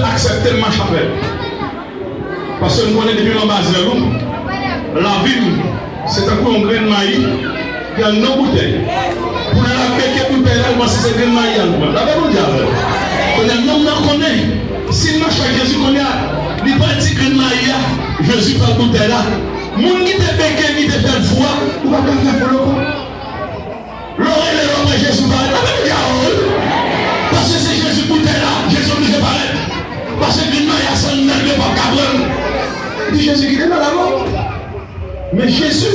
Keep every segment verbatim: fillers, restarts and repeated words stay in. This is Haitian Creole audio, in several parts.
Aksepte m mache avè l. Paske m konnen depi m anba zèl ou, lavi m se tankou yon grenn mayi ki anndan boutèy. Kounye a l ap beke boutèy la, l panse se grenn mayi a l pran. Lapè Bondye avè w. Kounye a nonm nan konnen, si l mache ak Jezi kounye a, li pral di grenn mayi a, Jezi pral boutèy la. Moun ki te beke l, ki te fè l fou a, ou pa ka fè fou l ankò. Lè w rele, lè w wè Jezi parèt, lapè Bondye avè w, wi. Paske se Jezi boutèy la, Jezi oblije parèt. Paske grenn mayi a se anndan l, yo p ap ka pran l. Li di Jezi kite m al avè w. Men Jezi,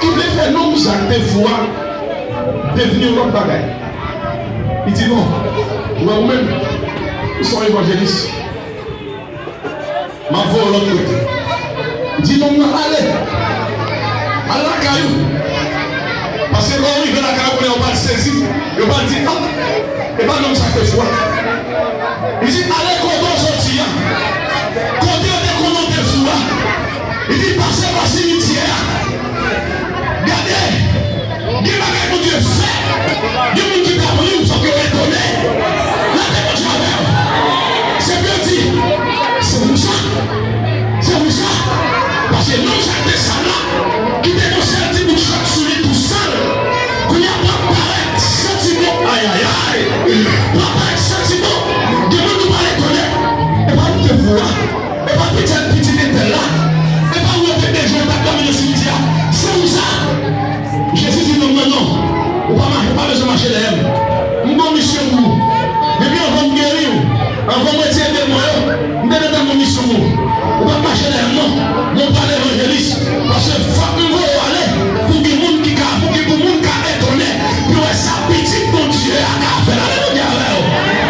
ki vle fè nonm sa k te fou a devni yon lòt bagay, li di, non, ou wè ou menm, ou se yon evanjelis. M ap voye w lòt kote. Di nonm nan, ale. Al lakay ou. Paske lè w rive lakay ou, kounye a, yo pral sezi. Yo pral di, ah, e pa nonm sa k te fou a. Li di, ale kote w soti a. Kote yo te konnen w te fou a. Li di, pase pa simityè a. Gade, gen bagay Bondye fè. Gen moun ki t ap ri w, fòk yo etone. Lapè Bondye avè w. Se pou yo di, se pou sa. Se pou sa. Paske nonm sa k te sal la, ki te gon sèl ti bout chòk sou li tou sèl, kounye a pral parèt santi bon, ayayay. Pral parèt santi bon. Gen moun ki pral etone. E pa ou te fou a. E pa pitit, pitit entèl la. E pa ou yo te bezwen t ap dòmi nan simityè a. Se pou sa. Jezi di nonm nan, non, ou pa mache, ou pa bezwen mache dèyè m. M gen yon misyon pou ou. Depi anvan m geri w, anvan m retire demon yo, m te gentan gen yon misyon pou ou. Ou p ap mache dèyè m, non. Men w pral evanjelis. Paske fòk m voye w ale pou gen moun ki ka, pou gen pou moun ka etone, pou wè sa pitit Bondye a ka fè. Lapè Bondye avè w.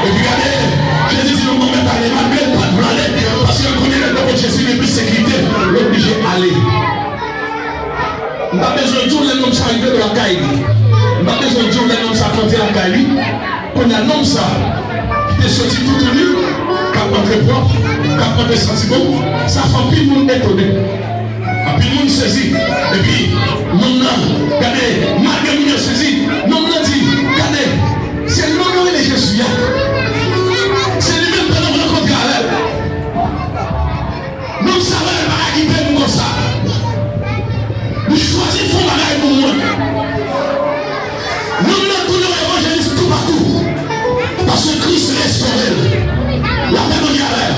Epi gade, Jezi di nonm nan mèt ale, malgre l pa t vle ale, paske l konnen lè l nan kot Jezi, gen plis sekirite, l oblije ale. M pa bezwen di w lè nonm sa rive lakay li. M pa bezwen di w lè nonm sa plante lakay li. Kounye a, nonm sa, ki te soti toutouni, k ap antre pwòp, k ap antre santi bon, sa fè anpil moun etone. Anpil moun sezi. Epi, nonm nan, gade, malgre moun yo sezi, nonm nan di, gade, se nonm yo rele Jezi a. Se li menm pandan m rankontre avè l. Nonm sa wè l pa ka kite m konsa. Li chwazi fè yon bagay pou mwen. Nonm nan tounen yon evanjelis toupatou. Paske Kris restore l. Lapè Bondye avè l.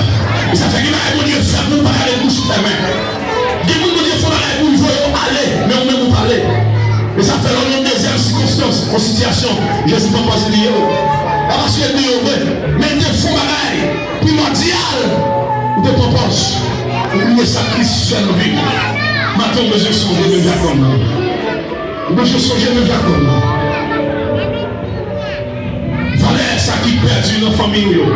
E sa fè gen bagay Bondye fè pou ou pa gade bouch fèmen. Gen moun Bondye fè yon bagay pou l voye yo ale, men ou menm ou pale. E sa fè lè w nan yon dezyèm sikonstans, yon sitiyasyon, Jezi pran pòz li bliye w. Pa paske l bliye w vre, men l te fè yon bagay primòdyal, ou te pran pòz. Ou bliye sa Kris fè nan vi w. Maten w bezwen sonje menm jan ak nonm nan. Ou bezwen sonje menm jan ak nonm nan. Valè sa ki pèdi nan fanmi w yo.